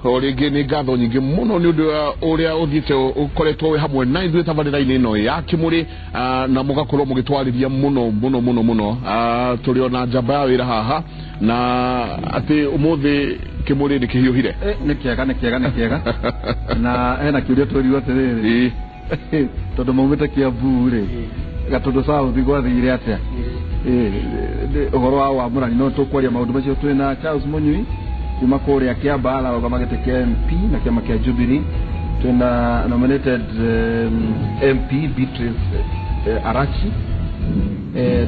O rĩngĩ nĩ ngatho nyingĩ mũno nĩ ũndũ wa ũrĩa ũthiĩte ũkoretwo wĩ hamwe na ithuĩ tabarĩra-inĩ ĩno ya Kĩmũrĩ, na mũgakorwo mũgĩtwarĩria mũno mũno mũno mũno. Tũrĩ ona njamba ya wĩra haha, na atĩ ũmũthĩ Kĩmũrĩ nĩ kĩhiũhire. Nĩ kĩega, nĩ kĩega, nĩ kĩega. Na hena kĩũria twĩrirwo atĩrĩrĩ, tondũ maumĩte Kiambu rĩ, Gatũndũ South gwathire atĩa? Ũhoro wa wamũrani, no tũkwaria maũndũ macio. Twĩna Charles Mũnyui kuma kũrĩa Kĩamba, ararũgama gĩtĩ kĩa MP na kĩama kĩa Jubilee. Twĩna nominated MP Beatrice Arachi,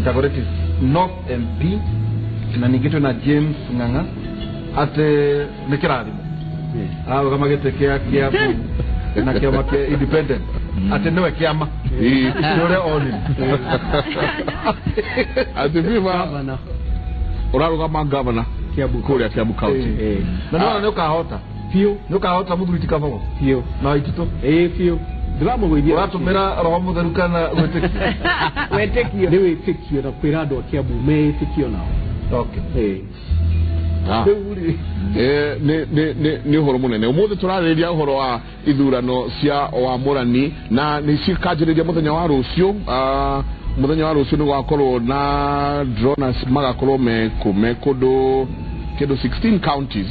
Dagoretti North MP, na ningĩ twĩna James Ng'ang'a, atĩ nĩ kĩrathimo, ararũgama gĩtĩ kĩa Kiambu na kĩama kĩa Independent, atĩ nĩwe kĩama ũrĩa onire. Atĩ viva ũrarũgama governor Kiambu. Kũrĩa Kiambu County. Na nĩwona nĩ ũkahota? Biũ. Nĩ ũkahota, mũthuri ti Kabogo? Biũ. Na Waititũ? Ĩĩ, biũ, ndĩramũgũithia. Ũratũmĩra Roho Mũtheru kana gwĩtĩkia? Wetĩkio. Nĩ wĩtĩkio na kwĩra andũ a Kiambu meĩtĩkio nao. Okay. Ĩĩ. Rĩu rĩ, Nĩ ũhoro mũnene. Ũmũthĩ tũrarĩrĩria ũhoro wa ithurano cia wamũrani, na nĩ cikanjĩrĩria mũthenya wa rũciũ. Mũthenya wa rũciũ nĩ gũgakorwo na droners, magakorwo me kũndũ kĩndũ 16 counties.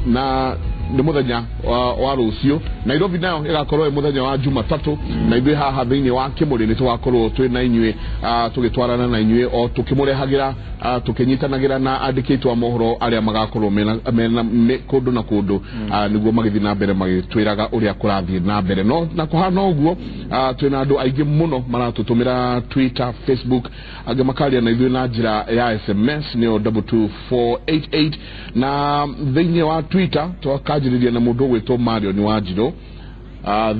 Na nĩ mũthenya wa rũciũ. Nairobi nayo ĩgakorwo ĩ mũthenya wa Jumatatũ, na ithuĩ haha thĩinĩ wa Kĩmũrĩ nĩ tũgakorwo twĩ na inyuĩ, tũgĩtwarana na inyuĩ o tũkĩmũrehagĩra, tũkĩnyitanagĩra na andĩki aitũ a mohoro arĩa magakorwo mena kũndũ na kũndũ, nĩguo magĩthiĩ na mbere magĩtwĩraga ũrĩa kũrathiĩ na mbere. No na kũhana ũguo, twĩna andũ aingĩ mũno maratũtũmĩra Twitter, Facebook, angĩ makaria na ithuĩ na njĩra ya SMS, nĩyo 22488. Na thĩinĩ wa Twitter twakanjĩrĩria na mũndũ ũgwĩtwo Marion Wanjirũ.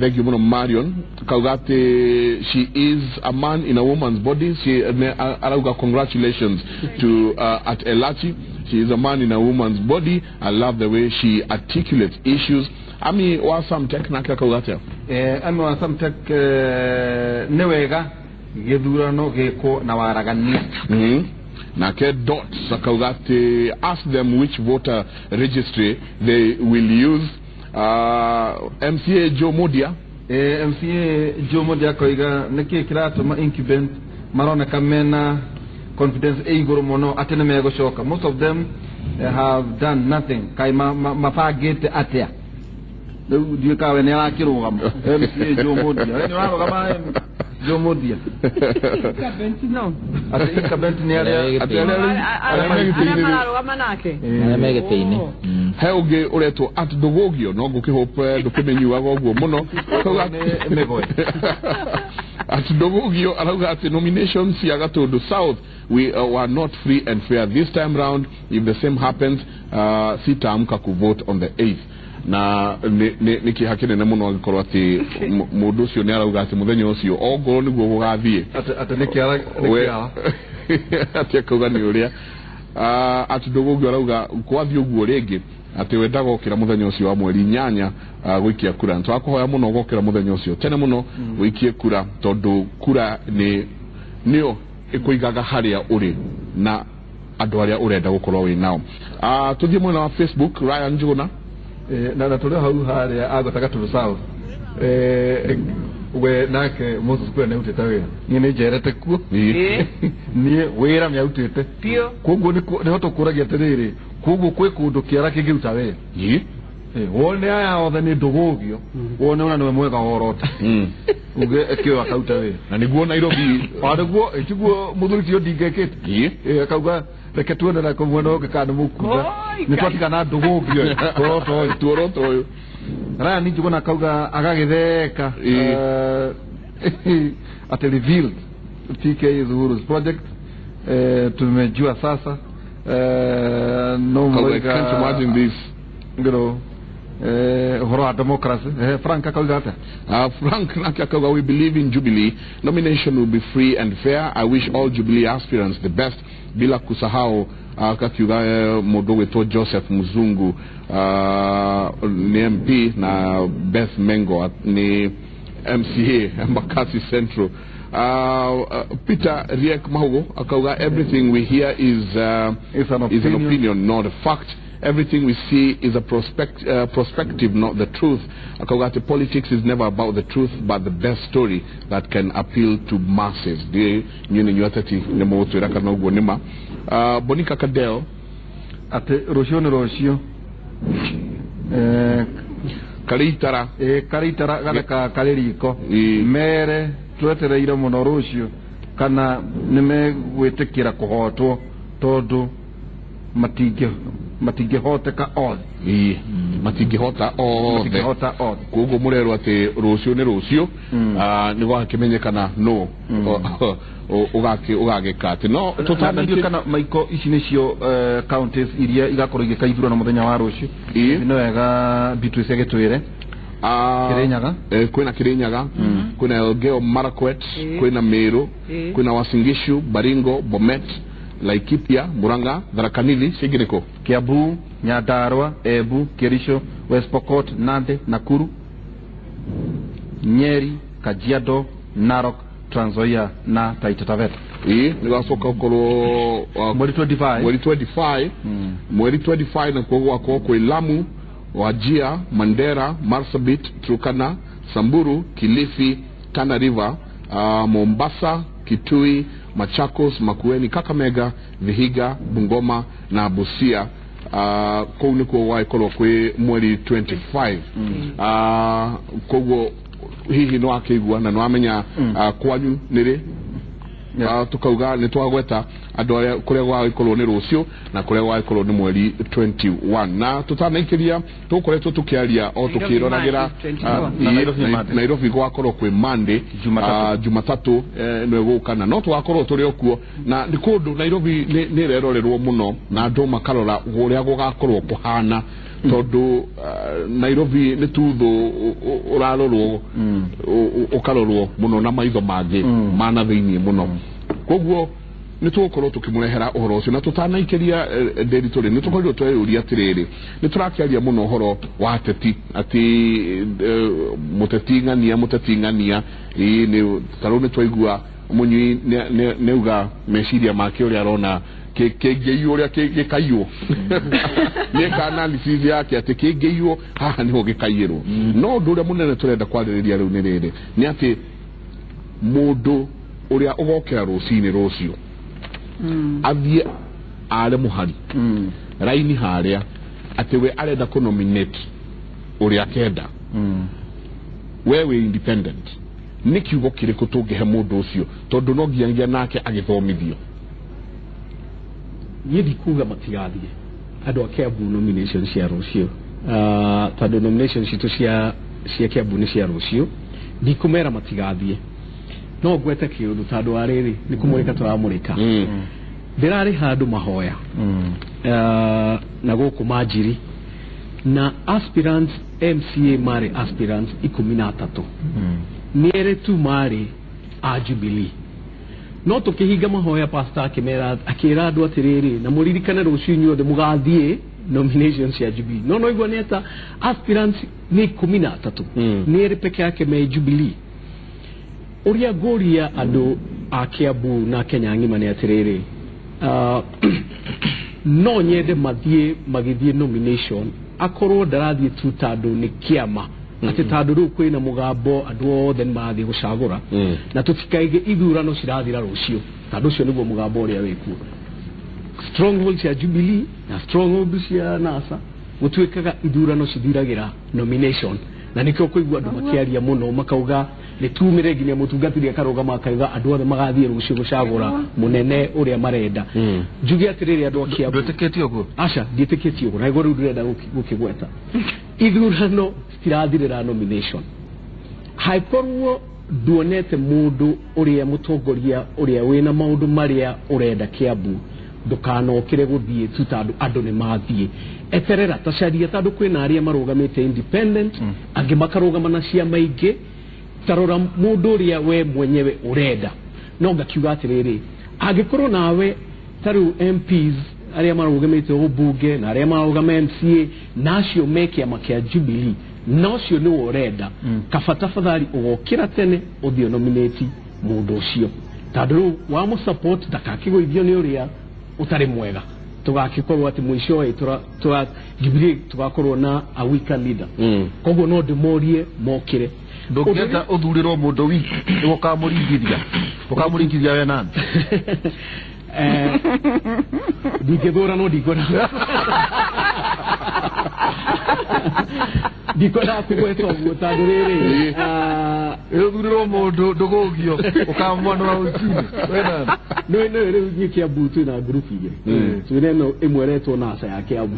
Thank you mũno Marion. Kauga atĩ she is a man in a woman's body. She arauga congratulations to at Elachi. She is a man in a woman's body. I love the way she articulates issues. Ami wa Samtech nake akauga atĩa? Ami wa Samtech, nĩ wega gĩthurano gĩkwo na waragania. Nake Dot akauga atĩ ask them which voter registry they will use. MCA Joe Mudia. MCA Joe Mudia akoiga nĩkĩ kĩratũma incumbent maroneka mena confidence ĩ igũrũ mũno atĩ nĩ megũcoka? Most of them have done nothing. Kaĩ mabangĩte atĩa? Rĩu ndiũĩ kana we nĩ arakĩrũgama, MCA Joe Mudia. We nĩ ũrarũgama, Joe Mudia? No. Atĩ incumbent nĩ arĩa Atĩ arĩa me arĩa gĩtĩ-inĩ. Mararũgama nake. Arĩa me gĩtĩ-inĩ. He ũngĩ ũretwo at Ndũgũgio, no ngũkĩhope ndũkĩmĩnyuaga ũguo mũno. Kauga Nĩ mĩgoe. At Ndũgũgio arauga atĩ nominations cia Gatũndũ South we were not free and fair this time round. If the same happens, sitaamka kuvote on the 8th. Na nĩ kĩeha kĩnene mũno angĩkorwo atĩ mũndũ ũcio nĩ arauga atĩ mũthenya ũcio ongorwo nĩguo gũgathiĩ. Atĩ nĩ kĩara, nĩ kĩara. Atĩ akauga nĩ ũrĩa atĩ Ndũgũgio arauga gwathiĩ ũguo rĩngĩ, atĩ we ndagokĩra mũthenya ũcio wa mweri 8 gũikia kura. Nĩ twakũhoya mũno gokĩra mũthenya ũcio tene mũno ũikie kura, tondũ kura nĩ nĩyo ĩkũigaga harĩa ũrĩ na andũ arĩa ũrenda gũkorwo wĩ nao. Tũthiĩ mwena wa Facebook, Ryan Njuguna. Na tũrĩ hau harĩa agweta Gatũndũ South, we nake Moses Kuria nĩ arutĩte wĩra. Niĩ nĩ njerete kuo. Niĩ wĩra nĩ arutĩte. Biũ. Koguo nĩho tũkũragia atĩrĩrĩ, koguo kwĩ kũndũ kĩara kĩngĩruta wĩra. Wone aya othe nĩ ndũgũgio, wone ona nĩwe mwega worota, uge kĩo akauta wĩra. Na nĩguo Nairobi. O nĩguo tiguo mũthuri ti Odinga ekĩte. Akauga reke tuone na mwena ũngĩ kana nĩ mũkunda. Oi, nĩ twatigana ndũgũgio tuoroto ũyũ. Tuoroto ũyũ. Ryan Njuguna akauga agagĩtheka, atĩ revealed TK is Uhuru's project. Tumejua sasa. No. Kauga, I can't imagine this. Ngiro ũhoro wa democracy. Frank akauga atĩa? Frank nake akauga we believe in Jubilee. Nomination will be free and fair. I wish all Jubilee aspirants the best. Bila kusahau kakiuga mũndũ gwĩtwo Joseph Mzungu nĩ MP, na Beth Mengo nĩ MCA Embakasi Central. Peter Riek Mahugo akauga everything we hear is Is an is an opinion. Opinion, not a fact. Everything we see is a prospective, not the truth. Akauga atĩ politics is never about the truth but the best story that can appeal to masses. Ndiĩ inyuĩ nĩ inyuĩ ateti nĩ mũgũtwĩra kana ũguo nĩ ma. Bonika Kadel atĩ rũciũ nĩ rũciũ. Karĩ itara. Karĩ itara gatheka karĩ riko. Mere twetereire mũno rũciũ kana nĩ megwĩtĩkĩra kũhotwo tondũ matingĩhoteka othe. Matingĩhota othe. Matingĩhota othe. Koguo mũrerwo atĩ rũciũ nĩ rũciũ, nĩ gwakĩmenyekana nũ ũgagĩka atĩ no tũtanathiĩ kana maiko ici nĩcio counties iria igakorwo igĩka ithurano mũthenya wa rũciũ. Nĩ wega Beatrice agĩtwĩre. Kirinyaga. Kwĩna Kirinyaga, kwĩna Elgeyo Marakwet, kwĩna Meru, kwĩna Uasin Gishu, Baringo, Bomet, Laikipia, Murang'a, Tharaka Nithi, cingĩ nĩkũ? Kiambu, Nyandarua, Embu, Kericho, West Pokot, Nandi, Nakuru, Nyeri, Kajiado, Narok, Trans Nzoia na Taita Taveta. Nĩ gwacoka gũkorwo mweri 25. Mweri 25. Mweri 25 na kuo gwakorwo kwĩ Lamu, Wajir, Mandera, Marsabit, Turkana, Samburu, Kilifi, Tana River, Mombasa, Kitui, Machakos, Makueni, Kakamega, Vihiga, Bungoma na Busia. Kũu nĩkuo gwagĩkorwo kwĩ mweri 25. Koguo hihi nĩ wakĩigua na nĩ wamenya kwanyu nĩrĩ. Tukauga nĩ twagweta andũ arĩa kũrĩa gwagĩkorwo nĩ rũciũ na kũrĩa gwagĩkorwo nĩ mweri 21. Na tũtanaikĩria tũkoretwo tũkĩaria o tũkĩroragĩra Nairobi gwakorwo kwĩ Monday, Jumatatũ nĩ ĩgũka na no tũgakorwo tũrĩ o kuo. Na nĩ kũndũ Nairobi nĩ ĩrerorerwo mũno na andũ makarora ũrĩa gũgakorwo kũhana tondũ Nairobi nĩ tuthũ ũrarorwo ũkarorwo mũno na maitho mangĩ mana thĩinĩ mũno. Koguo nĩ tũgũkorwo tũkĩmũrehera ũhoro ũcio. Na tũtanaikĩria ndĩri tũrĩ nĩ tũkorirwo tweyũria atĩrĩrĩ, nĩ tũrakĩaria mũno ũhoro wa ateti atĩ mũteti ng'ania mũteti ng'ania. Ta rĩu nĩ twaigua Mũnyui nĩauga meciria make ũrĩa arona kĩngĩiywo ũrĩa gĩkaiywo nĩeka analysis yake atĩ kĩngĩiywo haha nĩho gĩkaiyĩrwo. No ũndũ ũrĩa mũnene tũrenda kwarĩrĩria rĩu nĩ rĩrĩ, nĩ atĩ mũndũ ũrĩa ũgokĩra rũcinĩ rũciũ athiĩ are mũhari raini harĩa atĩ we arenda kũ nominate ũrĩa akenda, we wĩ independent, nĩ kiugo kĩrĩkũ tũngĩhe mũndũ ũcio tondũ no nginyagia nake agĩthomithio? Niĩ ndikuga matigathiĩ andũ a Kiambu nomination cia rũciũ, tondũ nomination citũ cia Kiambu nĩ cia rũciũ. Ndikũmera matigathiĩ, no ngwete kĩũndũ tondũ wa rĩrĩ nĩ kũmũrĩka tũramũrĩka. Ndĩrarĩ handũ mahoya na gũkũ Manjiri na aspirants MCA marĩ aspirants 13, nĩ erĩ tu marĩ a Jubilee. No tũkĩhinga mahoya pastor akĩmera akĩra andũ atĩrĩrĩ, na mũririkane rũciũ inyuothe mũgathiĩ nomination cia Jubilee. No noigua nĩ ata aspirants nĩ 13, nĩ erĩ peke yake me Jubilee. Ũrĩa ngũria andũ a Kiambu na Kenya ng'ima nĩ atĩrĩrĩ, no nyende mathiĩ magĩthiĩ nomination akorwo ndarathiĩ tu tondũ nĩ kĩama atĩ tondũ rĩu kwĩna mũgambo andũ othe nĩ marathiĩ gũcagũra, na tũtikaige ithurano cirathira rũciũ tondũ ũcio nĩguo mũgambo ũrĩa wĩkuo. Stronghold cia Jubilee na stronghold cia NASA gũtuĩkaga ithurano cithiragĩra nomination, na nĩkĩo kũigua andũ makĩaria mũno makauga nĩ tumĩre nginya mũtungatĩri akarũgama akauga andũ othe magathiĩ rũciũ gũcagũra mũnene ũrĩa marenda. Njuge atĩrĩrĩ andũ a Kiambu, ndwĩtĩkĩtie ũguo? Aca, ndiĩtĩkĩtie ũguo, na nĩguo rĩu ndĩrenda gũkĩgweta. Ithurano citirathirĩra nomination. Hangĩkorwo nduonete mũndũ ũrĩa mũtongoria ũrĩa wĩna maũndũ marĩa ũrenda Kiambu, ndũkanokĩre gũthiĩ tu tondũ andũ nĩ mathiĩ. Eterera ta caria tondũ kwĩna arĩa marũgamĩte independent, angĩ makarũgama na ciama ingĩ. Tarora mũndũ ũrĩa we mwenyewe ũrenda. No ngakiuga atĩrĩrĩ, angĩkorwo nawe ta rĩu MPs arĩa marũgamĩte ũmbunge na arĩa marũgama MCA na acio me kĩama kĩa Jubilee, na ũcio nĩwe ũrenda, kaba tafadhali ũgokĩra tene ũthiĩ nominate mũndũ ũcio, tondũ rĩu wamũ support ndakakĩgũithio nĩ ũrĩa ũtarĩ mwega. Tugakikorwo ati mwisho tura Jubilee tugakorwo na a weaker leader. Koguo no ndimorie mokire. Ndũngĩenda ũthurĩrwo mũndũ wiki nĩguo ũkamũringithia. Ũkamũringithia we nani? Ndingĩthũra no ndikwenda. Ndikwenda kũgweta ũguo tondũ rĩrĩ ũthurĩrwo mũndũ ndũgũgio ũkamwanũra rũcinĩ we nani? No rĩu niĩ Kiambu twĩna group igĩrĩ. Twĩna ĩno ĩmwe ĩretwo NASA ya Kiambu.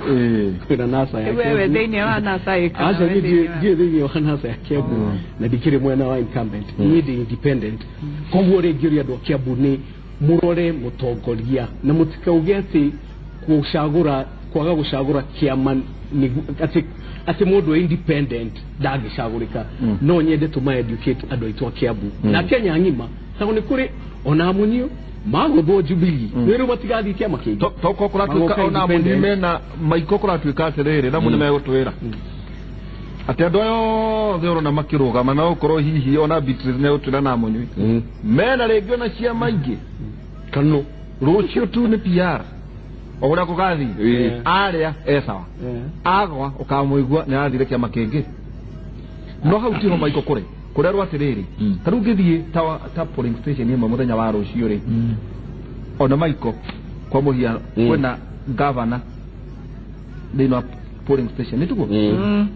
Kwĩna NASA ya Kiambu. Wewe thĩinĩ wa NASA ĩka. Aca niĩ ndiĩ thĩinĩ wa NASA ya Kiambu na ndikĩrĩ mwena wa incumbent. Niĩ ndĩ independent. Koguo rĩngĩ andũ a Kiambu nĩ mũrore mũtongoria na mũtikauge atĩ gũcagũra kwaga gũcagũra kĩama atĩ mũndũ independent ndangĩcagũrĩka. No nyende tũma educate andũ aitũ a Kiambu na Kenya ng'ima tondũ nĩ kũrĩ ona Munyiu magũthwo Jubilee nĩ rĩu matigathiĩ kĩama kĩngĩ. Toko kũratuĩka ona Munyiu mena maiko kũratuĩka atĩrĩrĩ na nĩ megũtwĩra atĩ andũ aya othe ũrona makĩrũgama na ũkorwo hihi ona Beatrice nĩ egũtwĩra na Munyiu mena rĩngĩ ona ciama ingĩ kano rũciũ tu nĩ PR o ũrĩa kũgathiĩ arĩa e sawa agwa ũkamũigua nĩ arathire kĩama kĩngĩ. No hau tiho maiko kũrĩ kũrerwo atĩrĩrĩ ta rĩu ngĩthiĩ ta polling station ĩmwe mũthenya wa rũciũ rĩ ona maiko kwa mũhiano kwĩna governor thĩinĩ wa polling station nĩ tiguo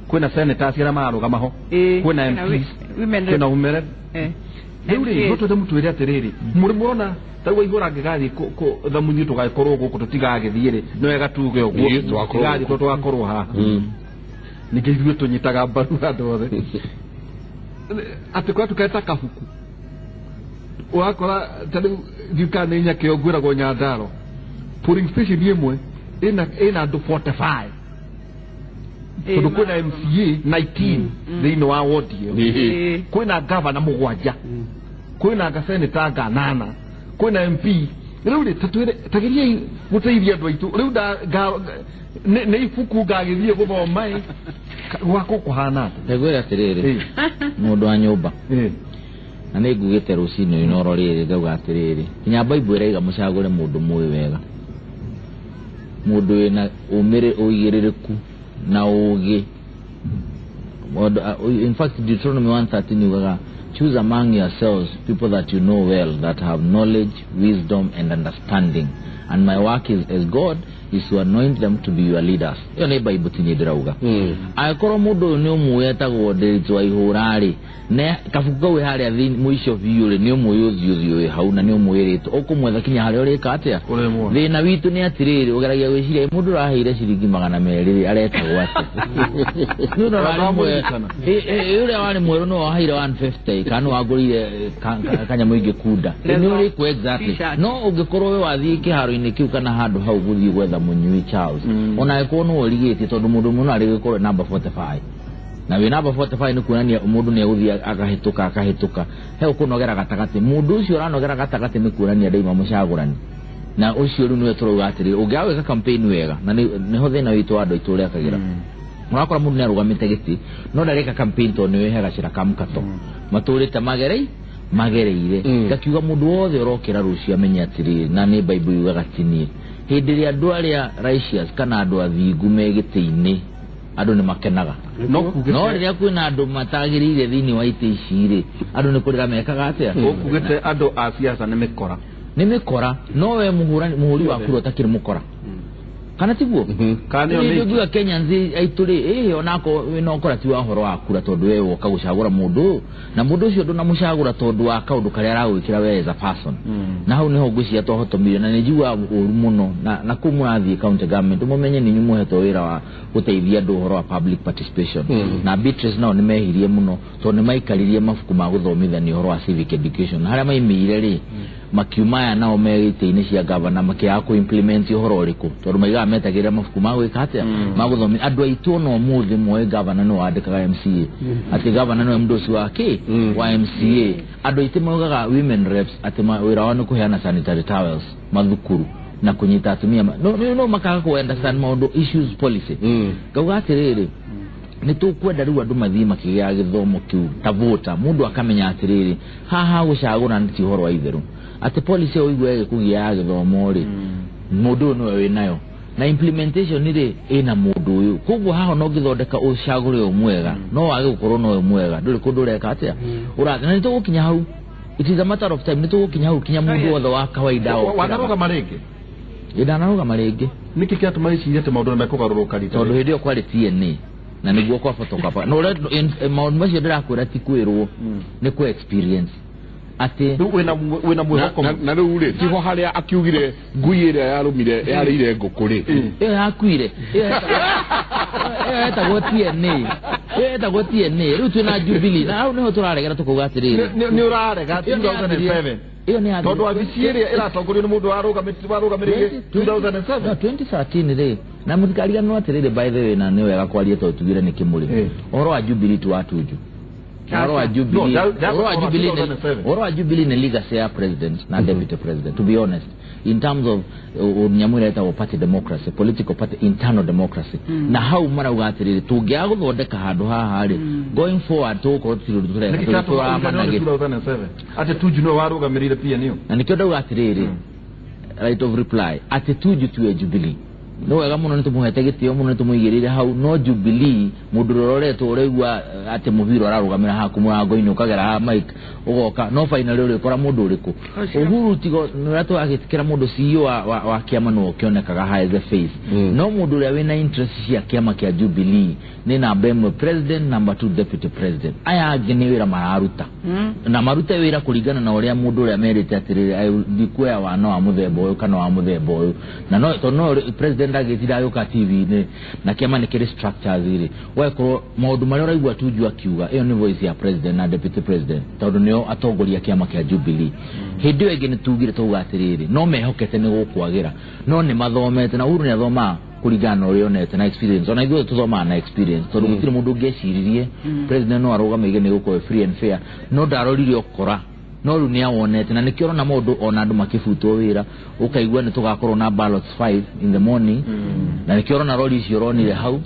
kwĩna senators arĩa mararũgama ho kwĩna MPs kwĩna women rep. Rĩu rĩ no twende mũtwĩre atĩrĩrĩ mũrĩ mũrona ta rĩu Waihũra angĩgathiĩ Thamunyi tũgagĩkorwo gũkũ tũtigagĩthiĩ rĩ nĩ wega tuge ũguo tũtigathiĩ tondũ tũgakorwo haha. Ningĩ ithuĩ tũnyitaga mbaru andũ othe atĩ kũrĩa tũketa kabuku ũrakora ta rĩu ndiũĩ kana nĩ Nyakĩo ngwĩragwo Nyandarua polling station ĩmwe ĩna andũ 45 tondũ kwĩna MCA 19 thĩinĩ wa ward ĩyo, kwĩna gavana 7, kwĩna gaseneta 8, kwĩna MP. Rĩu rĩ tatwĩre tageriai gũteithia andũ aitũ rĩu nĩ ibuku ngagĩthiĩ gũthoma ĩ gwakwa kũhana atĩa? Ngwĩra atĩrĩrĩ mũndũ wa nyũmba na nĩ ngugĩte rũcinĩ inoro rĩrĩ ngauga atĩrĩrĩ nginya Bible ĩraiga mũcagũre mũndũ mũĩ wega, mũndũ wĩna ũigĩrĩrĩku na ũũgĩ. In fact Deuteronomy 1:13 yugaga choose among yourselves people that you know well, that have knowledge, wisdom and understanding, and my work is as God is to anoint them to be your leaders. Iyo nĩ Bible ti niĩ ndĩrauga. Angĩkorwo mũndũ ũyũ nĩ ũmũĩ etagwo Ndiritu Waihũra rĩ, ne kabuku kau harĩa mũico biũ rĩ nĩ ũmũĩ ũthiũ ũthiũ wĩ hau na nĩ ũmwĩrĩtwo ũkũmwetha kinya harĩa ũrĩka atĩa. Thĩna witũ nĩ atĩrĩrĩ ũgeragia gwĩciria mũndũ ũraheire ciringi 200 rĩ aretagwo atĩa? Ũrĩa warĩ mwerũ nĩwe waheire 150 kana wagũrire kanyamũ ingĩ kunda nĩ ũrĩkũ exactly. No ũngĩkorwo we wathiĩ kĩharo-inĩ kĩu kana handũ hau gũthiĩ gwetha Mũnyui Charles ona angĩkorwo nĩwe ũrigĩtie tondũ mũndũ mũno arĩ gũkorwo namba 45 na wĩ namba 45 nĩ kuonania mũndũ nĩ egũthiĩ akahĩtũka he ũkũnogera gatagatĩ mũndũ ũcio ũranogera gatagatĩ nĩ kuonania ndaima mũcagũrani na ũcio rĩu nĩwe tũrauga atĩrĩ ũngĩaga gwĩka campaign wega na nĩho thĩna witũ wa andũ aitũ ũrekagĩra. Ũrakora mũndũ nĩ arũgamĩte gĩtĩ no ndareka campaign tondũ nĩwe he gacĩra ka mũkato matũrĩte magereire ngakiuga mũndũ wothe ũrokĩra rũciũ amenye atĩrĩrĩ na nĩ Bible yugaga ti niĩ hĩndĩ ĩrĩa andũ arĩa righteous kana andũ athingu me gĩtĩ-inĩ andũ nĩ makenaga no rĩrĩa kwĩna andũ matagĩrĩire thĩinĩ wa itĩ ici rĩ andũ nĩ kũrĩra mekaga atĩa? Ũkugĩte andũ a siasa nĩ mĩkora nĩ mĩkora no we mũhũri wa kura ũtakĩrĩ mũkora kana tiguo? Kana nĩ Kenyans aitũ rĩ ĩĩ onako wĩna ũkora ti wa ũhoro wa kura tondũ we woka gũcagũra mũndũ na mũndũ ũcio ndũnamũcagũra tondũ wa kaũndũ karĩa aragwĩkĩra we as a person. Na hau nĩho ngwĩciria twahotomirio na nĩ njiguaga ũru mũno na kũu mũrathiĩ county government mũmenye nĩ inyuĩ mũhetwo wĩra wa gũteithia andũ ũhoro wa public participation. Na Beatrice nao nĩ mehirie mũno tondũ nĩ maikaririe mabuku ma gũthomithania ũhoro wa civic education na harĩa maimĩire rĩ makiuma aya nao me gĩtĩ-inĩ cia gavana makĩaga kũ implement ũhoro ũrĩkũ tondũ maigaga metagĩrĩra mabuku ma gwĩka atĩa ma gũthomithia andũ aitũ ona ũmũthĩ moĩ gavana nĩwe wandĩkaga MCA atĩ gavana nĩwe mũndũ ũcio wa kĩ wa MCA. Andũ aitũ maugaga women reps atĩ wĩra wao nĩ kũheana sanitary towels mathukuru na kũnyita atumia no makaga kũ understand maũndũ issues policy. Ngauga atĩrĩrĩ nĩ tũkwenda rĩu andũ mathiĩ makĩgĩaga gĩthomo kĩu ta voter mũndũ akamenya atĩrĩrĩ haha gũcagũra nĩ ti ũhoro wa itherũ atĩ policy ĩyo ũigue ĩgĩkũgĩa ya gĩthomo rĩ mũndũ ũyũ nĩwe wĩnayo Na implementation rĩ ĩna mũndũ ũyũ. Koguo haha no ngĩthondeka ũcagũre ũyũ mwega, no wage gũkorwo na ũyũ mwega, ndũrĩ kũndũ ũreka atĩa. Ũrathiĩ na nĩtũgũkinya hau. It is a matter of time, nĩtũgũkinya hau kinya mũndũ wothe wa kawaida okĩraga. Wanarũgama rĩngĩ? Ĩ ndanarũgama rĩngĩ. Nĩkĩ kĩratũma wĩcirie atĩ maũndũ nĩmekũgarũrũka rita Tondũ rĩrĩ? hĩndĩ ĩyo kwarĩ TNA na nĩguo kwabotoka. Na ũrĩa maũndũ macio ndĩrakwĩra ti kwĩrwo, nĩ kũ experience. Atĩ Rĩu wĩna mwĩhoko Na rĩu rĩ tiho harĩa akiugire ngui ĩrĩa yarũmire yarĩire ngũkũ rĩ. Ĩyo yakuire. Ĩyo yetagwo TNA. Ĩyo yetagwo TNA. Rĩu twĩna Jubilee na hau nĩho tũraregera tũkauga atĩrĩrĩ. Nĩ ũrarega 2007. Ĩyo nĩ Tondũ wabici ĩrĩa ĩratongorio nĩ mũndũ warũgamĩrĩire 2007. 2013 rĩ, na mũtikariganĩrwo atĩrĩrĩ, by the way, na nĩ wega kwaria tondũ tugire nĩ kĩmũrĩ. Ũhoro wa Jubilee ti wa Tuju. Ũhoro wa Jubilee, ũhoro wa Jubilee, ũhoro wa Jubilee nĩ legacy ya president na deputy president, to be honest, in terms of nyamũ ĩrĩa ĩtagwo party democracy, political party internal democracy. Na hau marauga atĩrĩrĩ, tũngĩaga gũthondeka handũ haha rĩ, going forward tũgũkorwo tũtirĩ ũndũ tũreka, tũramana. 2007 atĩ Tuju nĩwe warũgamĩrĩire PNU. Na nĩkĩo ndauga atĩrĩrĩ, right of reply, atĩ Tuju tuwe Jubilee. Nĩ wega mũno, nĩtũmũhete gĩtĩo mũno, nĩtũmũigĩrĩire hau, no Jubilee mũndũ ũrĩa ũroretwo ũraigua atĩ mũbira ũrarũgamĩra haku mũrango-inĩ, ũkagera haha mic ũgoka, no finally ũrĩkora mũndũ ũrĩkũ? Uhuru tigo nĩ ũrĩa twagĩtĩkĩra mũndũ CEO wa kĩama nĩwe ũkĩonekaga haha as a face, no mũndũ ũrĩa wĩna interest cia kĩama kĩa Jubilee nĩ namba ĩmwe president, number 2 deputy president. Aya angĩ nĩ wĩra mararuta, na marute wĩra kũringana na ũrĩa mũndũ ũrĩa merĩte atĩrĩrĩ, ndikuoya wana wa mũthemba ũyũ kana wa mũthemba ũyũ. Na no tondũ no president agĩtinda agĩũka TV-inĩ na kĩama nĩ kĩrĩ structures rĩ, ũgagĩkorwo maũndũ marĩa ũraigua Tuju akiuga, ĩyo nĩ voice ya president na deputy president, tondũ nĩo atongoria kĩama kĩa Jubilee. Hĩndĩ ĩyo ĩngĩ nĩ tugire tauga atĩrĩrĩ, no mehokete nĩ gũkwagĩra, no nĩ mathomete, na Uhuru nĩ athomaga kũringana na ũrĩa onete na experience. Ona ithuĩ tũthomaga na experience, tondũ gũtirĩ mũndũ ũngĩeciririe president no arũgame aige nĩ gũkorwo free and fair, no ndarorire ũkora, no rĩu nĩ awonete, na nĩkĩo ũrona maũndũ ona andũ makĩbutwo wĩra, ũkaigua nĩ tũgakorwo na ballots 5 in the morning, na nĩkĩo ũrona rori icio ũronire hau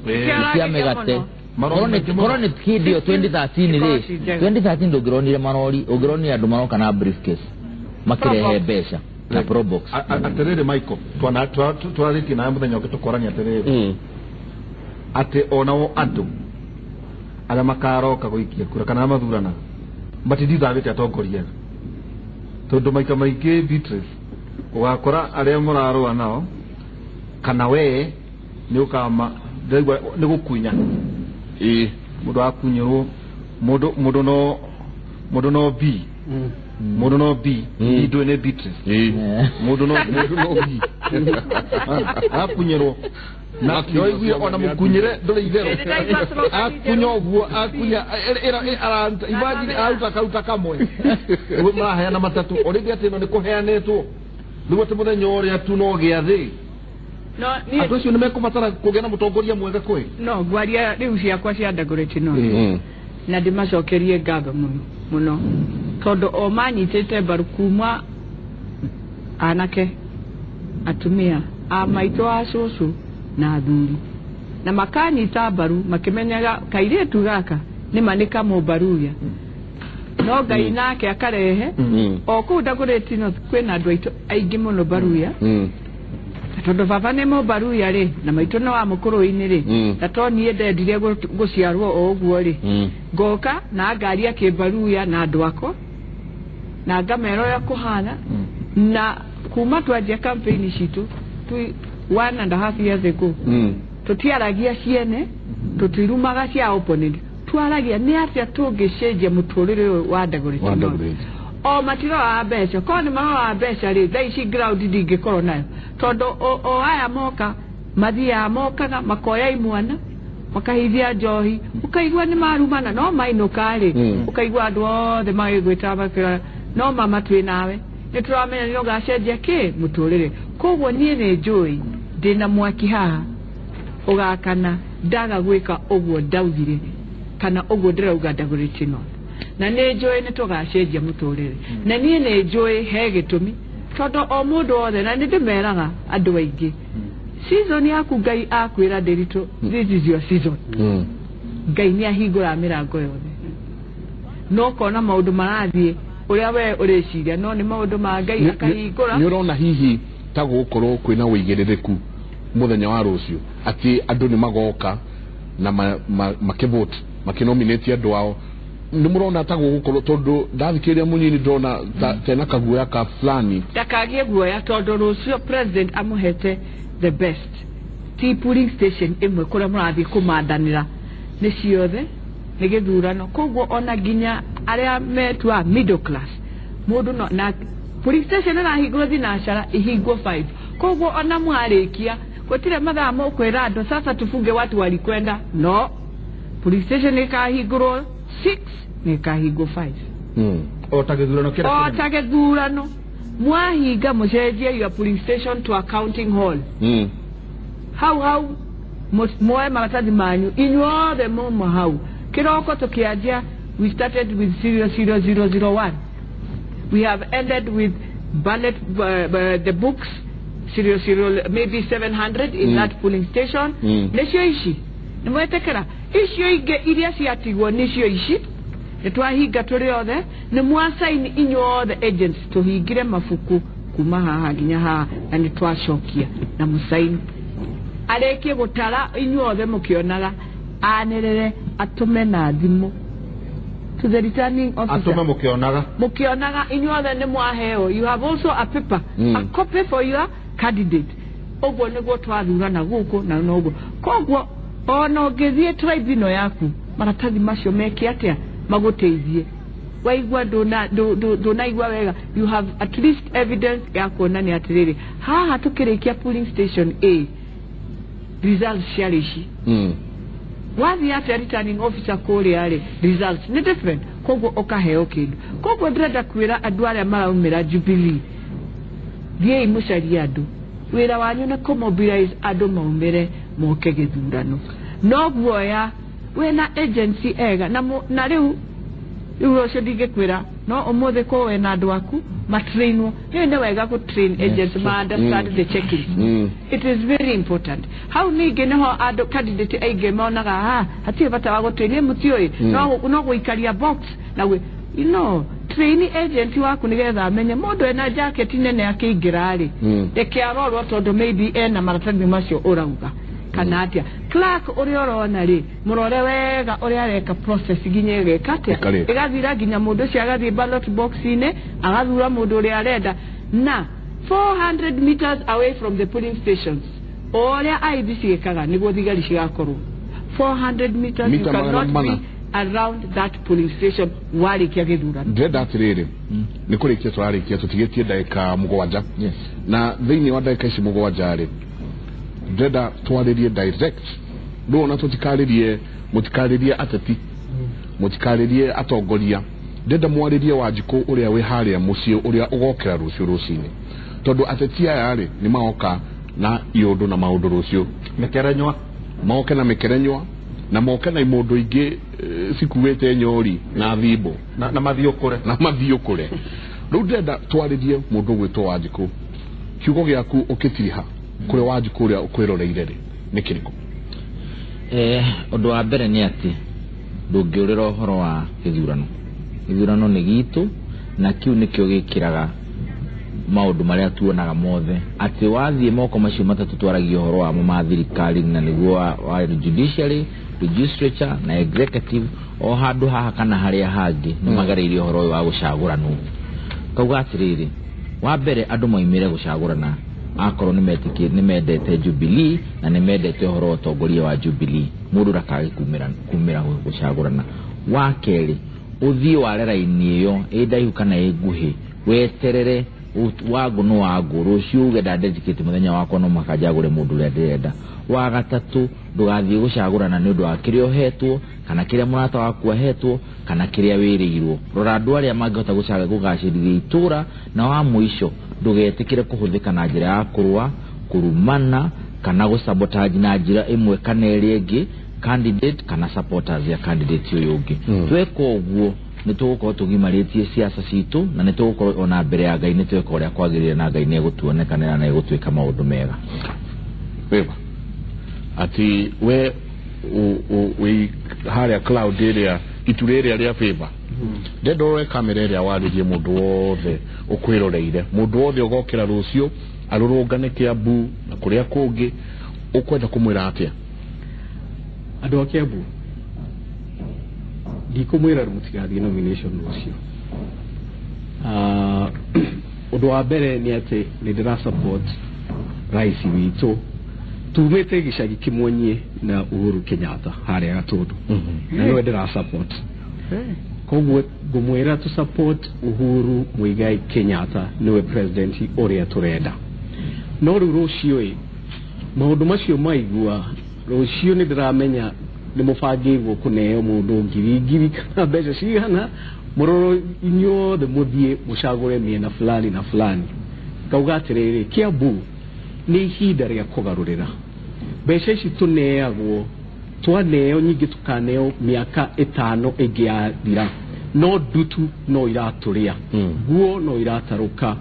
cia mĩgate. Korwo nĩ hĩndĩ ĩyo 2013 rĩ, 2013 ndũngĩronire marori, ũngĩronire andũ maroka na briefcase makĩrehe mbeca na probox. Atĩrĩrĩ Michael, twarĩtie nawe mũthenya ũngĩ tũkorania atĩrĩrĩ, atĩ onao andũ arĩa makaroka gũikia kura kana arĩa mathuranaga matithiithagĩte atongoria, tondũ maita maingĩ Beatrice ũgakora arĩa mũrarũa nao kana we nĩ ũkama ndĩraigua nĩ gũkunya mũndũ akunyĩrwo, mũndũ no B, mũndũ no B, ndũĩ nĩ Beatrice, mũndũ no B akunyĩrwo na nĩwaiguire ona mũkunyĩre ndũrĩ itherũ, akunya ũguo akunya araruta, imagine aruta karuta kamwe ũguo maraheana matatũ already, atĩ ĩno nĩ kũheanĩtwo rĩu atĩ mũthenya ũrĩa tu no gĩathĩ andũ acio nĩmekũbatara kũgĩa na mũtongoria mwega kwĩ no ngwaria rĩu ciakwa cia Dagoretti no na ndĩmacokerie ngatho mũno mũno, tondũ o manyitĩte mbaru kuma anake, atumia, a maitũ, a cũcũ na athuri, na makanyita mbaru makĩmenyaga kairĩtu gaka nĩma nĩ kamũmbaruya, no Ngai nake akarehe o kũu Dagoretti North kwĩna andũ aitũ aingĩ mũno mbaruya, tondũ baba nĩ mũmbaruya rĩ, na maitũ nĩ wa mũkũrũ-inĩ rĩ, na to niĩ ndendire gũciarwo o ũguo rĩ, ngoka na ngaria kĩmbaruya na andũ akwa na ngamera ũrĩa kũhana. Na kuma twanjia campaign citũ 1.5 years ago, tũtiaragia ciene, tũtirumaga cia opponent, twaragia nĩ atĩa tũngĩcenjia mũtũrĩre ũyũ wa Dagoretti North. O matiroraga mbeca, korwo nĩ maroraga mbeca rĩ, thaa ici ground ndingĩkorwo nayo, tondũ o aya moka mathiaga mokaga makoya imwana makahithia njohi, ũkaigua nĩ marumana, no mainũka rĩ ũkaigua andũ othe magĩgwĩta makĩra no mama twĩ nawe, nĩ tũramenya nĩ ũgacenjia kĩ mũtũrĩre. Koguo niĩ nĩ njũĩ ndĩna mwaki haha ũgakana ndaga gwĩka ũguo ndaugire kana ũguo ndĩrauga Dagoretti North, na nĩ njũĩ nĩ tũgacenjia mũtũrĩre, na niĩ nĩ njũĩ he gĩtũmi, tondũ o mũndũ wothe, na nĩ ndĩmeraga andũ aingĩ, season yaku Ngai akwĩra Ndĩritũ, this is your season. Ngai nĩ ahingũraga mĩrango yothe, no ũkona maũndũ marathiĩ ũrĩa we ũrĩciria, no nĩ maũndũ ma Ngai akahingũra. Nĩ ũrona hihi ta gũgũkorwo kwĩna ũigĩrĩrĩku Muthenya wa rucio ati andu ni magoka na makivote makinominate andu ao ni murona ta gugukorwo tondu ndathikiria munyini ndona tena kaguoya ka fulani ndakagie guoya tondu rucio president amuhete the best ti polling station imwe kuria murathie kumandanira ni ciothe ni githurano koguo ona nginya aria metua middle class mundu no na polling station irahingwo thinacara ihingwo 5 koguo ona mwarikia gutire mathaa mukwira andu sasa tufunge watu walikwenda no police station ikahingurwo 6 nikahingwo 5 o ta githurano kira o ta githurano mwahinga mucenjie your police station to accounting hall hau moe maratathi manyu inyuothe mumo hau kiroko tukianjia we started with 00001 we have ended with ballot the books 00 maybe 700 in that polling station nicio ici nimwetekera icio ingi iria ciatigwo nicio ici nitwahinga turi othe ni mwasaini inyuothe agents tuhingire mabuku kuma haha nginya haha na nitwacokia na musaini arekie gutara inyuothe mukionaga anirire atume na thimu to the returning officer atume mukionaga inyuothe ni mwaheo you have also a paper a copy for your candidate uguo niguo twathurana guku na noguo koguo ona ũngĩthiĩ tribe ĩno yaku maratathi macio meke atĩa maguteithie waigua ndunaigua wega you have at least evidence ya kuonania atiriri haha tukirikia polling station A results ciarĩ ici wathiĩ atĩa returning officer kũrĩa rĩ results nĩ different koguo ũkaheo kĩndũ koguo ndĩrenda kwĩra andũ arĩa maraumĩra Jubilee thiĩi mũcarie andũ wĩra wanyu nĩ kũmobilize andũ maumĩre moke gĩthurano no guoya wĩna agency ega na rĩu rũcio ndingĩkwĩra no ũmũthĩ ko wĩna andũ aku matrainwo nĩ wega gũ train agents ma understand the checking it is very important hau ningĩ nĩho andũ candidate aingĩ monaga ha hatirĩ bata wa gũtrain mũtiũĩ no gũikaria box na you know train agent waku nigetha amenye mundu ena jacket nene akĩingĩra rĩ reke arorwo tondu maybe ena maratathi macio ũrauga kana atia clerk ũrĩa ũrona rĩ mũrore wega ũrĩa areka process nginya ĩgeka atĩa ĩgathira nginya mũndũ ũcio agathiĩ ballot box-inĩ agathura mũndũ ũrĩa arenda na 400 meters away from the polling stations ũrĩa IEBC ĩkaga nĩguo thigari cigakorwo 400 meters you cannot be around that polling station warikia githurano ndĩrenda atiriri nĩ kũrĩkia tũrarĩkia tũtigĩtie ndagĩka mũgwanja na thĩinĩ wa ndagĩka ici mũgwanja rĩ ndĩrenda twarĩrie direct ndũona tũtikarĩrie mũtikarĩrie ateti mũtikarĩrie atongoria ndĩrenda mwarĩrie Wanjikũ ũrĩa wĩ harĩa mũciĩ ũrĩa ũgokĩra rũciũ rũcinĩ tondũ ateti aya rĩ nĩ magoka na iũndũ na maũndũ rũciũ mĩkerenywa moke na mĩkerenywa na moke na imundu ingi cikuĩte nyori na thimbo na mathiũ kũre rĩu ndĩrenda twarĩrie mũndũ ũgwĩtwo Wanjikũ kiugo gĩaku ũkĩtiriha kũrĩ Wanjikũ ũrĩa ũkwĩroreire rĩ nĩ kĩrĩkũ ũndũ wa mbere nĩ atĩ ndũngĩũrĩra ũhoro wa gĩthurano gĩthurano nĩ gitũ na kĩu nĩkĩo gĩkĩraga maũndũ marĩa tuonaga mothe atĩ wathiĩ moko macio matatũ twaragia ũhoro wamo ma thirikari na nĩguo wa judiciary legislature na executive o handũ haha kana harĩa hangĩ nĩ magereirie ũhoro ũyũ wa gũcagũranwo kauga atĩrĩrĩ wa mbere andũ moimĩre gũcagũrana akorwo nĩ mendete Jubilee na nĩ mendete ũhoro wa ũtongoria wa Jubilee mũndũ ndakage kumĩra gũcagũrana wa kerĩ ũthiĩ ware raini ĩyo ĩ ndaihu kana ĩ nguhĩ weterere wangu no wangu rũciũ uge ndandedicate mũthenya wakwa no mũhaka njagũre mũndũ ũrĩa ndĩrenda wa gatatũ ndũgathiĩ gũcagũrana nĩ ũndũ wa kĩrĩa ũhetwo kana kĩrĩa mũrata waku ahetwo kana kĩrĩa wĩrĩirwo rora andũ arĩa mangĩhota kũgacĩrithia itũra na wa mũico ndũgetĩkĩre kũhũthĩka na njĩra ya kũrũa kũrumana kana gũsabotage na njĩra ĩmwe kana ĩrĩa ĩngĩ candidate kana supporters ya candidate ũyũ ũngĩ tweka ũguo nĩ tũgũkorwo tũgimarĩtie siasa citũ na nĩ tũgũkorwo ona mbere ya Ngai nĩ tweka ũrĩa kwagĩrĩire na Ngai nĩ egũtuonekanĩra na egũtuĩka maũndũ mega wĩba atĩ we wĩ harĩa cloud ĩrĩa itu rĩrĩa rĩa favor ndenda ũrore kamera ĩrĩa warĩrie mũndũ wothe ũkwĩroreire mũndũ wothe ũgokĩra rũciũ arũrũngane Kiambu na kũrĩa kũngĩ Ũkwenda kũmwĩra atĩa? Andũ a Kiambu ndikũmwĩra mũtigathiĩ nomination rũciũ. Ũndũ wa mbere nĩ atĩ nĩ ndĩra support rais witũ. Tumĩte gĩcagi kĩmwe niĩ na Uhuru Kenyatta harĩa Gatũndũ, na nĩwe ndĩra support. Koguo ngũmwĩra tũ support Uhuru Muigai Kenyatta, nĩwe president ũrĩa tũrenda. No rĩu rũciũ ĩ, maũndũ macio maigua rũciũ nĩ ndĩramenya nĩ mũbangĩirwo kũneo mũndũ ngiri ngiri kana mbeca cigana, mũroro inyuothe mũthiĩ mũcagũre mĩena fulani na fulani. Ngauga atĩrĩrĩ, Kiambu nĩ ihinda rĩa kũgarũrĩra. Mbeca ici tũneagwo, twaneo nyingĩ tũkaneo mĩaka 5 ĩngĩ yathira, no ndutu no iratũrĩa, nguo no iratarũka,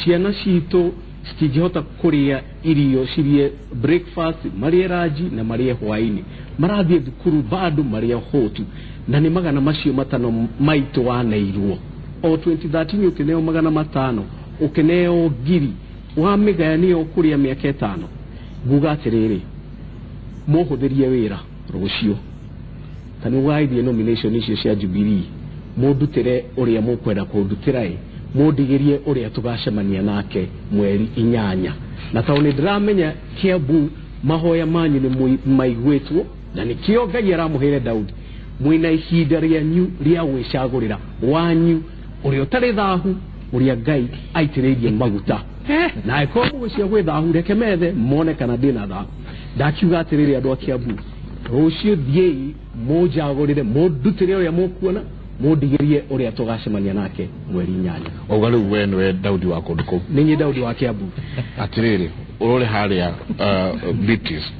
ciana citũ citingĩhota kũrĩa irio cirie breakfast, marĩe ranji na marĩe hwaĩ-inĩ, marathiĩ thukuru bado marĩe hũtu, na nĩ 500 maitũ waneirwo o 2013 ũkĩneo 500 ũkĩneo 1000 wamĩgayania ũkũrĩa mĩaka 5. Nguga atĩrĩrĩ, mũhũthĩrie wĩra rũciũ, ta nĩ ũgaithie nomination icio cia Jubilee, mũndutĩre ũrĩa mũkwenda kũndutĩra ĩ, mũndigĩrie ũrĩa tũgacemania nake mweri 8. Na tondũ nĩ ndĩramenya Kiambu mahoya manyu nĩ maiguĩtwo, na nĩkĩo Ngai aramũheire Daudi, mwĩna ihinda rĩanyu rĩa gwĩcagũrĩra wanyu ũrĩa ũtarĩ thahu, ũrĩa Ngai aitĩrĩirie maguta. Na angĩkorwo mũgũcia gwĩ thahu, reke methe mone kana ndĩna thahu. Ndakiuga atĩrĩrĩ, andũ a Kiambu, rũciũ thiĩi mũnjagũrĩre, mũndutĩre ũrĩa mũkuona, mũndigĩrie ũrĩa tũgacemania nake mweri 8. Auga rĩu we nĩwe Daudi wa kũndũ kũu? Nĩ niĩ Daudi wa Kiambu. Atĩrĩrĩ, ũrore harĩa Beatrice,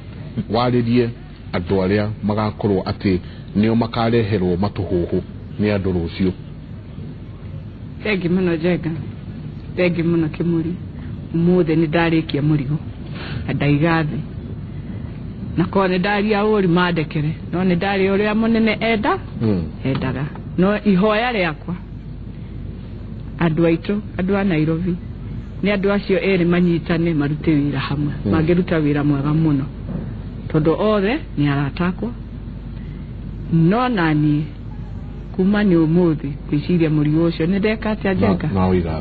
warĩrie andũ arĩa magakorwo atĩ nĩo makareherwo matũhũhũ nĩ andũ rũciũ. Thengi mũno Njenga, thengi mũno Kĩmũri. Ũmũthĩ nĩ ndarĩkia mũrigo na ndaiga thĩ, na korwo nĩ ndaria ũru mandekere, no nĩ ndaria ũrĩa mũnene endaga. No ihoya rĩakwa andũ aitũ, andũ a Nairobi, nĩ andũ acio erĩ manyitane marute wĩra hamwe, mangĩruta wĩra mwega mũno, tondũ othe nĩ arata akwa. No naniĩ kuma nĩ ũmũthĩ ngwĩciria mũrigo ũcio nĩ ndeka atĩa Njenga,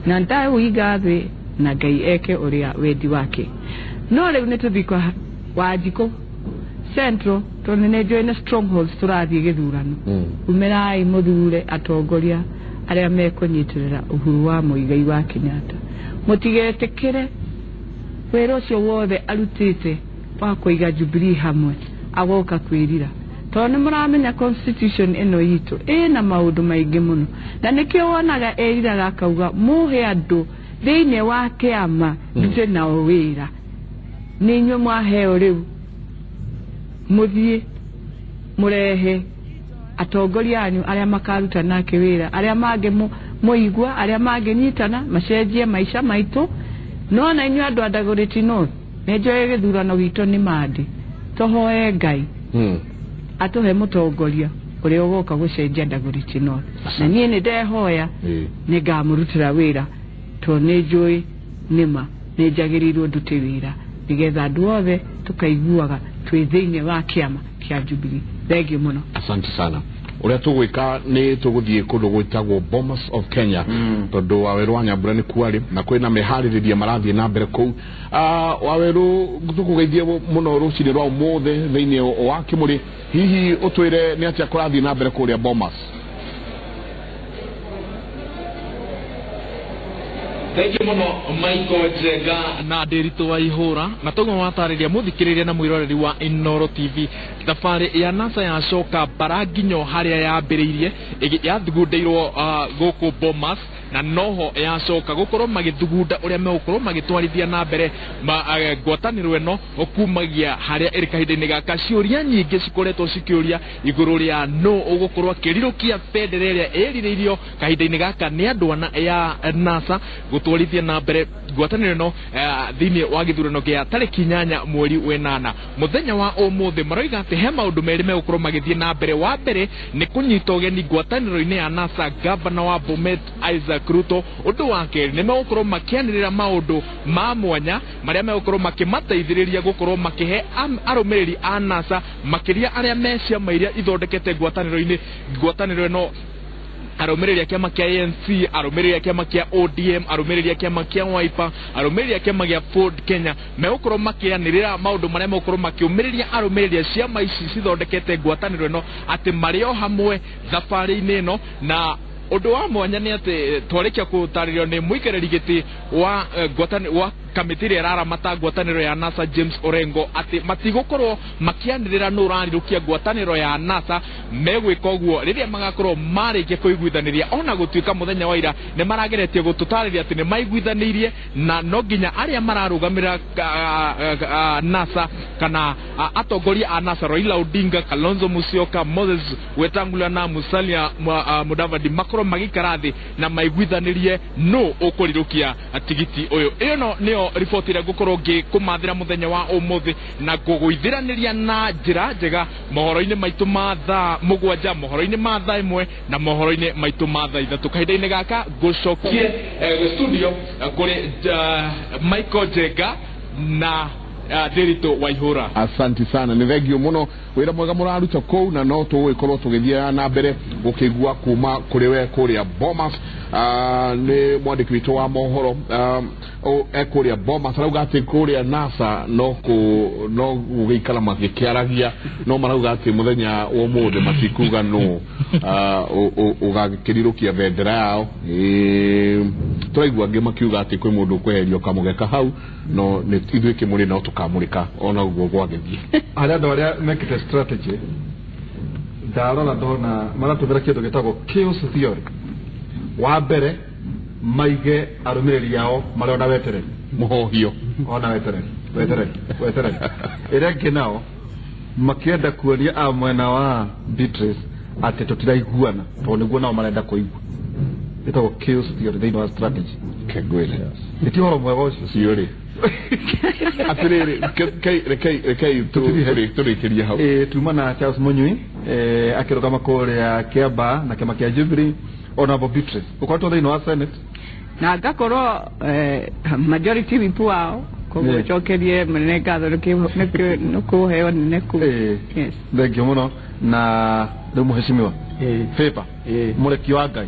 na ndaũiga thĩ na Ngai eke ũrĩa wendi wake. No rĩu nĩ tũthiĩ kwa Wanjikũ Central, tondũ nĩ njũĩ nĩ strongholds tũrathiĩ gĩthurano. Umĩrai mũthure atongoria arĩa mekũnyitĩrĩra Uhuru wa Muigai wa Kenyatta. Mũtigetĩkĩre wĩra ũcio wothe arutĩte wa kũiga Jubilee hamwe agoka kwĩrira, tondũ nĩ mũramenya constitution ĩno itũ ĩna maũndũ maingĩ mũno, na nĩkĩo wonaga eriraga akauga mũhe andũ thĩinĩ wa kĩama ndute nao wĩra. Nĩ inyuĩ mwaheo rĩu mũthiĩ mũrehe atongoria anyu arĩa makaruta nake wĩra, arĩa mangĩ mũigua, arĩa mangĩnyitana macenjie maica maitũ. No na inyuĩ andũ a Dagoretti North, nĩ njũĩ gĩthurano gitũ nĩ mandi, tũhoe Ngai atũhe mũtongoria ũrĩa ũgoka gũcenjia Dagoretti North. Na niĩ nĩ ndehoya nĩ ngamũrutĩra wĩra, tondũ nĩ njũĩ nĩma nĩ njagĩrĩirwo ndute wĩra nĩgetha andũ othe tũkaiguaga twĩ thĩinĩ wa kĩama kĩa Jubilee. Thengiũ mũno. Asante sana. Ũrĩa tũgwĩka nĩ tũgũthiĩ kũndũ gwĩtagwo Bomas of Kenya, tondũ Wawerũ wa Nyambura nĩ kuo arĩ, na kwĩna meharĩrĩria marathiĩ na mbere kũu. Wawerũ, tũkũgeithie mũno rũcinĩ rwa ũmũthĩ thĩinĩ wa Kĩmũrĩ. Hihi ũtwĩre nĩ atĩa kũrathiĩ na mbere kũrĩa Bomas? Thengiũ mũno Michael Njenga na Ndiritu wa Ihũra, na toguo watarĩria mũthikĩrĩria na mwĩroreri wa Inooro TV. Thabarĩ ya NASA yacoka bara nginyo harĩa yambĩrĩirie, yathugundĩirwo gũkũ Bomas, na noho yacoka gũkorwo magĩthugunda ũrĩa megũkorwo magĩtwarithia na mbere ngwatanĩro ĩno kumagia harĩa ĩrĩ kahinda-inĩ gaka. Ciũria nyingĩ cikoretwo cikĩũria igũrũ rĩa nũ ũgũkorwo akĩrirũkia bendera ĩrĩa ĩrirĩirio kahinda-inĩ gaka nĩ andũ ya NASA gũtwarithia na mbere ngwatanĩro ĩno thĩinĩ wa gĩthurano gĩa tarĩki 8 mweri wa 8 mũthenya wa ũmũthĩ. Maroiga atĩ he maũndũ merĩ megũkorwo magĩthiĩ na mbere. Wa mbere nĩ kũnyita ũgeni ngwatanĩro-inĩ ya NASA gavana wa Bomet Isaac Ruto. Ũndũ wa kerĩ nĩ megũkorwo makĩanĩrĩra maũndũ ma mwanya marĩa megũkorwo makĩmateithĩrĩria gũkorwo makĩhe arũmĩrĩri a NASA makĩria arĩa me ciama iria ithondekete ngwatanĩro-inĩ ngwatanĩro ĩno, arũmĩrĩri a kĩama kĩa ANC, arũmĩrĩri a kĩama kĩa ODM, arũmĩrĩri a kĩama kĩa Wiper, arũmĩrĩri a kĩama gĩa Ford Kenya megũkorwo makĩanĩrĩra maũndũ marĩa megũkorwo makĩũmĩrĩria arũmĩrĩri a ciama ici cithondekete ngwatanĩro ĩno atĩ marĩ o hamwe thabarĩ-inĩ ĩno. Na ũndũ wa mwanya nĩ atĩ twarĩkia gũtarĩrio nĩ mũikarĩri gĩtĩ wa ngwatanĩro wa kamĩtĩ ĩrĩa ĩraramata ngwatanĩro ya NASA James Orengo atĩ matigũkorwo makĩanĩrĩra nũ ũrarirũkia ngwatanĩro ya NASA. Megwĩka ũguo rĩrĩa magakorwo marĩkia kũiguithanĩria, ona gũtuĩka mũthenya wa ira nĩ marageretie gũtũtarĩria atĩ nĩ maiguithanĩirie na no nginya arĩa mararũgamĩrĩra NASA kana atongoria a NASA Raila Odinga, Kalonzo Musyoka, Moses Wetangula na Musalia Mudavadi makorwo magĩikara thĩ na maiguithanĩrie nũ ũkũrirũkia tigiti ũyũ. Ĩyo no nĩyo riboti ĩrĩa ngũkorwo ngĩkũmathĩra mũthenya wa ũmũthĩ na ngũgũithĩranĩria na njĩra njega mohoro-inĩ maitũ ma thaa 7, mohoro-inĩ ma thaa 1 na mohoro-inĩ maitũ ma thaa 3. Kahinda-inĩ gaka ngũcokie studio kũrĩ Michael Njenga na Ndiritu Waihura. Asanti sana, nĩ thengio mũno wĩra mwega mũraruta kũu, na no tũgũgĩkorwo tũgĩthiĩ na mbere gũkĩigua kuma kũrĩ we kũrĩa Bomas. Nĩ mwandĩki witũ wa mohoro ekũrĩa Bomas arauga atĩ kũrĩa NASA no gũgĩikara magĩkĩaragia, no marauga atĩ mũthenya wa ũmũthĩ matikuga nũ ũgakĩrirũkia bendera yao. Tũraigua angĩ makiuga atĩ kwĩ mũndũ ũkweherio kamũgeka hau, no nĩ ithuĩ kĩmũrĩ no tũkamũrĩka ona ũguo gwagĩthiĩ. Harĩa andũ arĩa mekĩte strategy ndarora ndona maratũmĩra kĩndũ gĩtagwo chaos theory. Wa mbere maige arũmĩrĩri ao marĩ ona wetereri mũhohio ona wetereri wetereri wetereri. Ĩrĩa ĩngĩ nao makĩenda kuonia a mwena wa Beatrice atĩ tũtiraiguana tondũ nĩguo nao marenda kũigua. Ĩtagwo chaos theory thĩinĩ wa strategy. Kengwĩre nĩ ti ũhoro mwega ũcio ũcio rĩ. Atĩrĩrĩ, rekei tũrĩkĩrie hau. Tuma na Charles Munyui akĩrũgama kũrĩa Kĩambaa na kĩama kĩa Jubilee, Honorable Beatrice ũkoretwo thĩinĩ wa Senate na ngakorwo majority whip wao, koguo njokerie mũnene ngatho nĩ kũheo nene kũu. Thengio mũno. Na rĩu mũheshimiwa Favor mũreki wa Ngai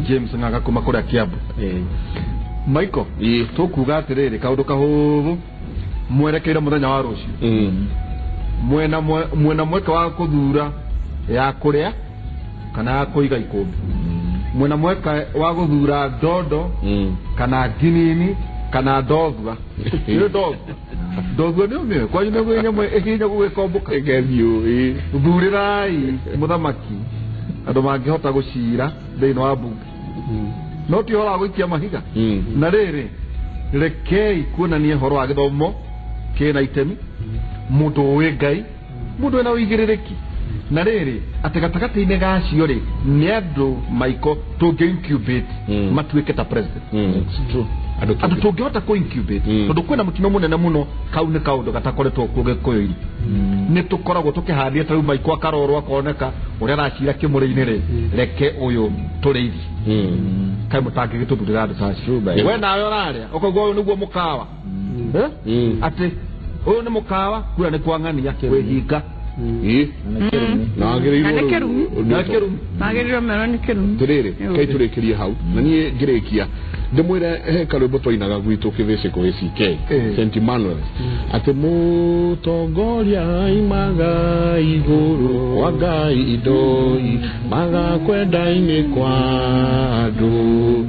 James Ng'ang'a kuma kũrĩa Kiambu. Michael, tũkuga atĩrĩrĩ kaũndũ kahũthũ mwerekeire mũthenya wa rũciũ, mwena mweke wa kũthura ya kũrĩa kana ya kũiga ikũmbĩ, mwena mweke wa gũthura ndondo kana nginini kana ndothua. Nĩ ndothua ndothua nĩ ũmĩũĩ kwanyu nĩguo nyamũ ĩhinya gũgĩkombũka. Ĩgethiũ. Thurĩrai mũthamaki andũ mangĩhota gũcira thĩinĩ wa mbunge, no ti ũhoro wa gũikia mahiga. Na rĩrĩ rekei kuonania ũhoro wa gĩthomo kĩna itemi, mũndũ ũĩ Ngai, mũndũ wĩna ũigĩrĩrĩki. Na rĩrĩ atĩ gatagatĩ-inĩ gacio rĩ nĩ andũ Michael tũngĩ incubate matuĩke ta president. Andũ tũngĩhota kũ incubate tondũ kwĩna mũtino mũnene mũno. Kau nĩ kaũndũ gatakoretwo kuo Gĩkũyũ-inĩ. Nĩ tũkoragwo tũkĩhandia ta rĩu Michael akarorwo akoneka ũrĩa aracira kĩmũrĩ-inĩ rĩ, reke ũyũ tũrĩithi kaĩ mũtangĩgĩtũthurĩra andũ ta acio. We nawe ũrarĩa ũkaigua ũyũ nĩguo mũkawa, atĩ ũyũ nĩ mũkawa kura nĩ kwang'ania kwĩhinga. Na magĩrĩirwo merwo nĩ kĩrumi. Atĩrĩrĩ, kai tũrĩkĩrie hau na niĩ ngĩrĩkia ndĩmwĩre he karwĩmbo twainaga gwitũ kĩthĩcĩko ACK St Emmanuel atĩ mũtongoria aimaga igũrũ wa Ngai indoi magakwenda-inĩ kwa andũ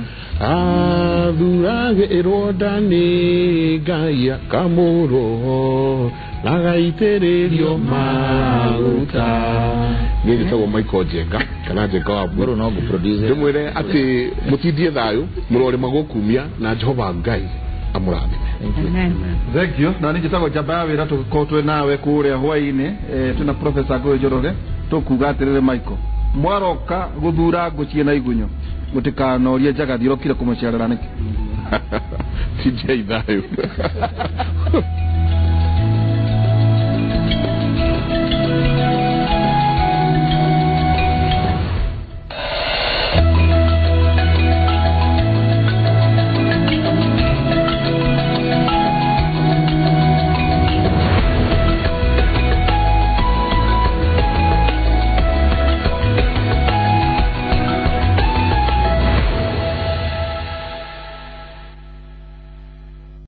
athuragĩrwo nda nĩ Ngai akamũroho na agaitĩrĩrio maguta. Niĩ njĩtagwo Michael Njenga kana Njenga wa Mburu, no ngũproduce ndĩmwĩre atĩ mũtindie thayũ mũrorĩma gũkumia na Jehova Ngai amũrathime. Thank you. Na niĩ njĩtagwo Njamba ya wĩra, tũgĩkorwo twĩ nawe kũrĩa hwaĩ-inĩ, twĩna Professor Ngũĩ Njoroge. Tũkuga atĩrĩrĩ Michael, mwaroka gũthura ngũ ciĩna igunyo mũtikanorie njagathi ũrokire kũmũcerera nĩkĩ. Tindiai thayũ.